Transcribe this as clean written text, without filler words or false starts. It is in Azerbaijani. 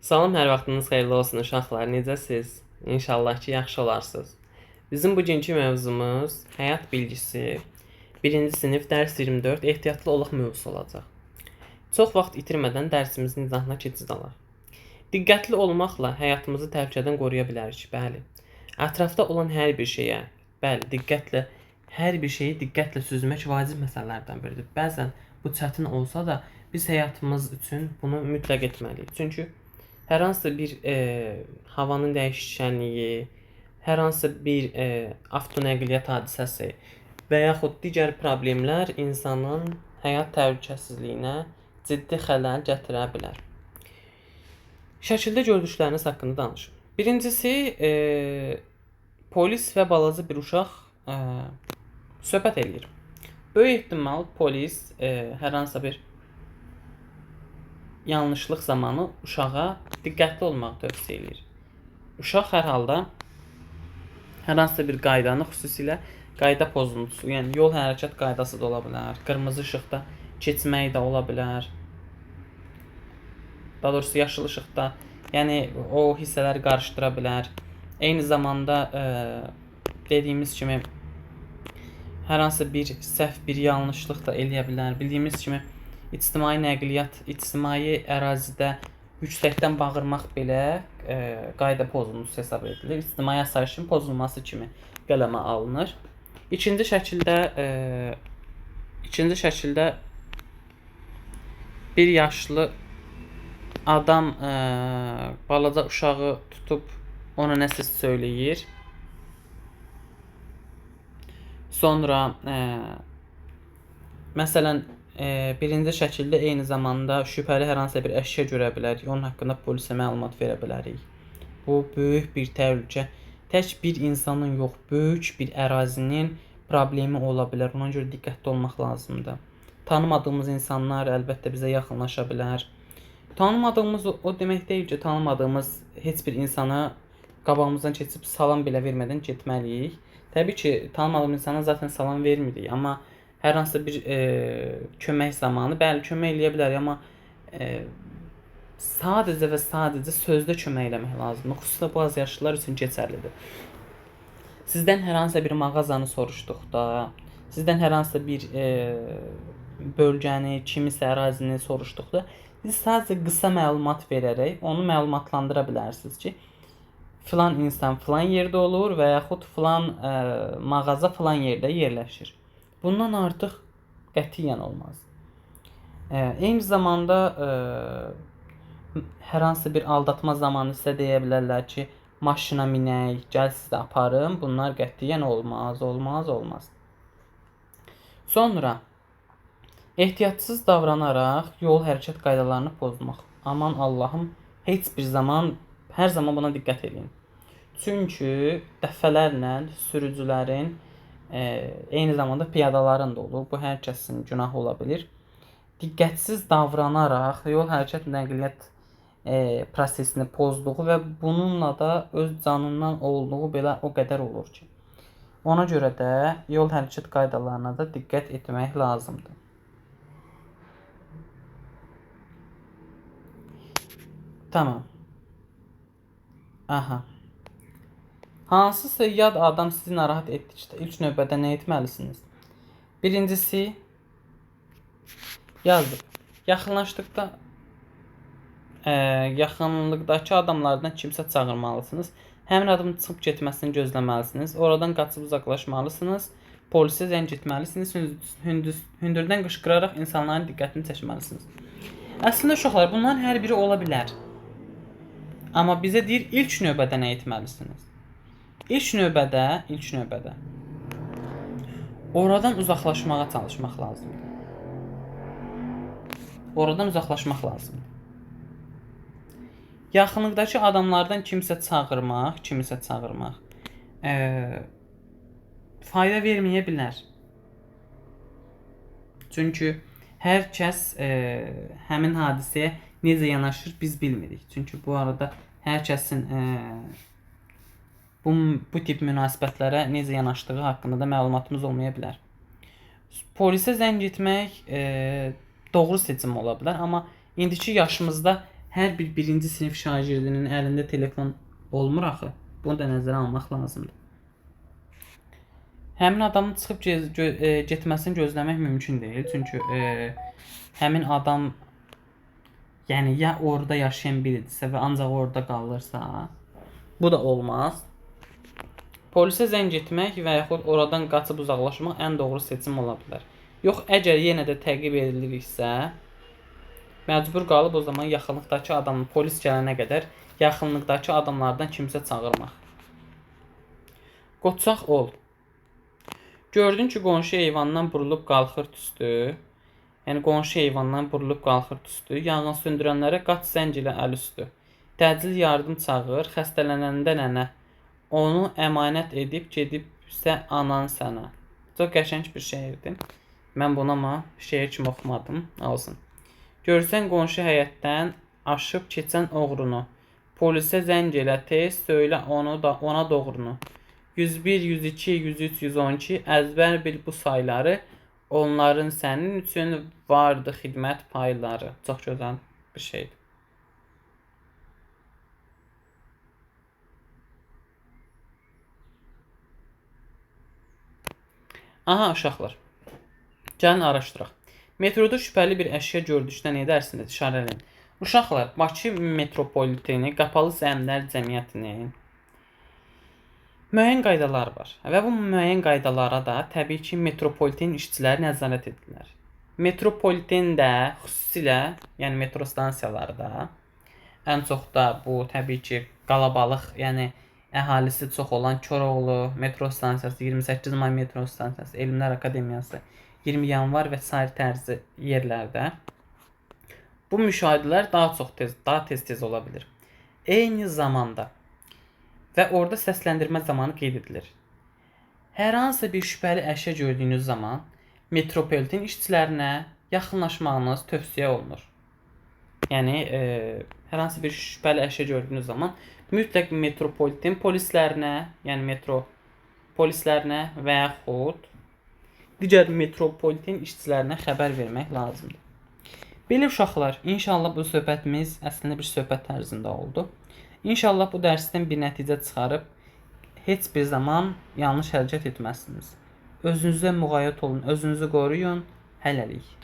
Salam, hər vaxtınız xeyirli olsun uşaqlar. Necəsiz? İnşallah ki, yaxşı olarsınız. Bizim bugünkü mövzumuz həyat bilgisi 1-ci sinif dərs 24 ehtiyatlı olaq mövzusu olacaq. Çox vaxt itirmədən dərsimizin izahına keçid alaq. Diqqətli olmaqla həyatımızı təhlükədən qoruya bilərik. Bəli. Ətrafda olan hər bir şeyə, bəli, diqqətlə hər bir şeyi diqqətlə süzmək vacib məsələlərdən biridir. Bəzən bu çətin olsa da biz həyatımız üçün bunu mütləq etməliyik. Çünki hər hansı bir havanın dəyişkənliyi, hər hansı bir avtonəqliyyat hadisəsi və yaxud digər problemlər insanın həyat təhlükəsizliyinə ciddi xələl gətirə bilər. Şəkildə gördükləriniz haqqında danışın. Birincisi, polis və balaca bir uşaq söhbət eləyir. Böyük ehtimal polis hər hansısa bir yanlışlıq zamanı uşağa diqqətli olmağı tövsiyə eləyir. Uşaq hər halda hər hansısa bir qaydanı, xüsusilə qayda pozuntusu, yəni yol hərəkət qaydası da ola bilər, qırmızı işıqda keçmək də ola bilər. Daha doğrusu yaşıl işıqda, yəni o hissələri qarışdıra bilər. Eyni zamanda dediyimiz kimi hər hansı bir səhv, bir yanlışlıq da eləyə bilər. Bildiyimiz kimi ictimai nəqliyyat, ictimai ərazidə yüksəkdən bağırmaq belə qayda pozuntusu hesab edilir. İctimai asayişin pozulması kimi qələmə alınır. İkinci şəkildə bir yaşlı adam balaca uşağı tutub ona nəsə söyləyir. Sonra məsələn birinci şəkildə eyni zamanda şübhəli hər hansısa bir əşya görə bilərik. Onun haqqında polisə məlumat verə bilərik. Bu böyük bir təhlükə. Tək bir insanın yox, böyük bir ərazinin problemi ola bilər. Ona görə diqqətli olmaq lazımdır. Tanımadığımız insanlar əlbəttə bizə yaxınlaşa bilər. Tanımadığımız o demək deyil ki, tanımadığımız heç bir insana qabağımızdan keçib salam belə vermədən getməliyik. Təbii ki, tanımadığımız insana zaten salam vermirik, amma hər hansısa bir kömək zamanı, bəli, kömək eləyə bilərik, amma sadəcə və sadəcə sözdə kömək eləmək lazımdır. Xüsusilə bu az yaşlılar üçün keçərlidir. Sizdən hər hansısa bir mağazanı soruşduqda, sizdən hər hansısa bir bölgəni, kimisə ərazini soruşduqda, siz sadəcə qısa məlumat verərək onu məlumatlandıra bilərsiniz ki, filan insan filan yerdə olur və yaxud filan mağaza filan yerdə yerləşir. Bundan artıq qətiyyən olmaz. Eyni zamanda hər hansı bir aldatma zamanı sizə deyə bilərlər ki, maşına minək, gəl sizi aparım. Bunlar qətiyyən olmaz, olmaz, olmaz. Sonra ehtiyatsız davranaraq yol hərəkət qaydalarını pozmaq. Aman Allahım, heç bir zaman, hər zaman buna diqqət edin. Çünki dəfələrlə sürücülərin, eyni zamanda piyadaların da olur. Bu hər kəsin günahı ola bilir. Diqqətsiz davranaraq yol hərəkət nəqliyyat prosesini pozduğu və bununla da öz canından olduğu belə o qədər olur ki. Ona görə də yol hərəkət qaydalarına da diqqət etmək lazımdır. Tamam. Aha. Hansısa yad adam sizi narahat etdikdə ilk növbədə nə etməlisiniz? Birincisi, yazıb. Yaxınlaşdıqda yaxınlıqdakı adamlardan kimsə çağırmalısınız. Həmin adamın çıxıb getməsini gözləməlisiniz. Oradan qaçıb uzaqlaşmalısınız. Polisə zəng etməlisiniz. Hündürdən qışqıraraq insanların diqqətini çəkməlisiniz. Əslində uşaqlar, bunların hər biri ola bilər. Amma bizə deyir, ilk növbədə nə etməlisiniz? İlk növbədə oradan uzaqlaşmağa çalışmaq lazımdır. Oradan uzaqlaşmaq lazımdır. Yaxınlıqdakı adamlardan kimsə çağırmaq fayda verməyə bilər. Çünki hər kəs həmin hadisəyə necə yanaşır biz bilmirik. Çünki bu arada hər kəsin bu tip münasibətlərə necə yanaşdığı haqqında da məlumatımız olmaya bilər. Polisə zəng etmək doğru seçim ola bilər, amma indiki yaşımızda Hər bir birinci sinif şagirdinin əlində telefon olmur axı. Bunu da nəzərə almaq lazımdır. Həmin adamın çıxıb getməsini gözləmək mümkün deyil. Çünki həmin adam, yəni ya orada yaşayan biridirsə və ancaq orada qalırsa, bu da olmaz. Polisə zəng etmək və yaxud oradan qaçıb uzaqlaşmaq ən doğru seçim ola bilər. Yox, əgər yenə də təqib ediliriksə, məcbur qalıb o zaman yaxınlıqdakı adamın, polis gələnə qədər yaxınlıqdakı adamlardan kimsə çağırmaq. Qoçaq ol. Gördün ki, qonşu eyvandan burulub qalxır tüstü. Yəni qonşu eyvandan burulub qalxır tüstü. Yanğın söndürənlərə qaç zəng ilə əl üstü. Təcil yardım çağır, xəstələnəndə nənə. Onu əmanət edib gedibsə anan sənə. Çox qəşəng bir şeirdir. Mən bunu amma şeir kimi oxumadım. Olsun. Görsən qonşu həyətdən aşıb keçən oğrunu. Polisə zəng elə tez, söylə onu da ona doğrunu. 101, 102, 103, 112 əzbər bil bu sayları. Onların sənin üçün vardı xidmət payları. Çox gözəl bir şeydir. Aha uşaqlar. Gəlin araşdıraq. Metroda şübhəli bir əşya gördükdə nə edərsiniz? İşarə eləyin. Uşaqlar, Bakı metropoliteni Qapalı Səhmlər Cəmiyyətinin müəyyən qaydaları var və bu müəyyən qaydalara da təbii ki, metropoliten işçiləri nəzarət edirlər. Metropolitende xüsusilə, yəni metro stansiyalarda ən çox da bu təbii ki, qalabalıq, yəni əhalisi çox olan Koroğlu metro stansiyası, 28 may metro stansiyası, Elmlər Akademiyası, 20 yanvar və sair tərzi yerlərdə bu müşahidələr daha tez-tez ola bilir. Eyni zamanda və orada səsləndirmə zamanı qeyd edilir. Hər hansı bir şübhəli əşya gördüyünüz zaman metropoliten işçilərinə yaxınlaşmağınız tövsiyə olunur. Yəni hər hansı bir şübhəli əşya gördüyünüz zaman mütləq metropoliten polislərinə, yəni metro polislərinə və yaxud digər metropoliten işçilərinə xəbər vermək lazımdır. Belə uşaqlar, inşallah bu söhbətimiz əslində bir söhbət tərzində oldu. İnşallah bu dərsdən bir nəticə çıxarıb heç bir zaman yanlış hərəkət etməzsiniz. Özünüzə müğayət olun, özünüzü qoruyun. Hələlik.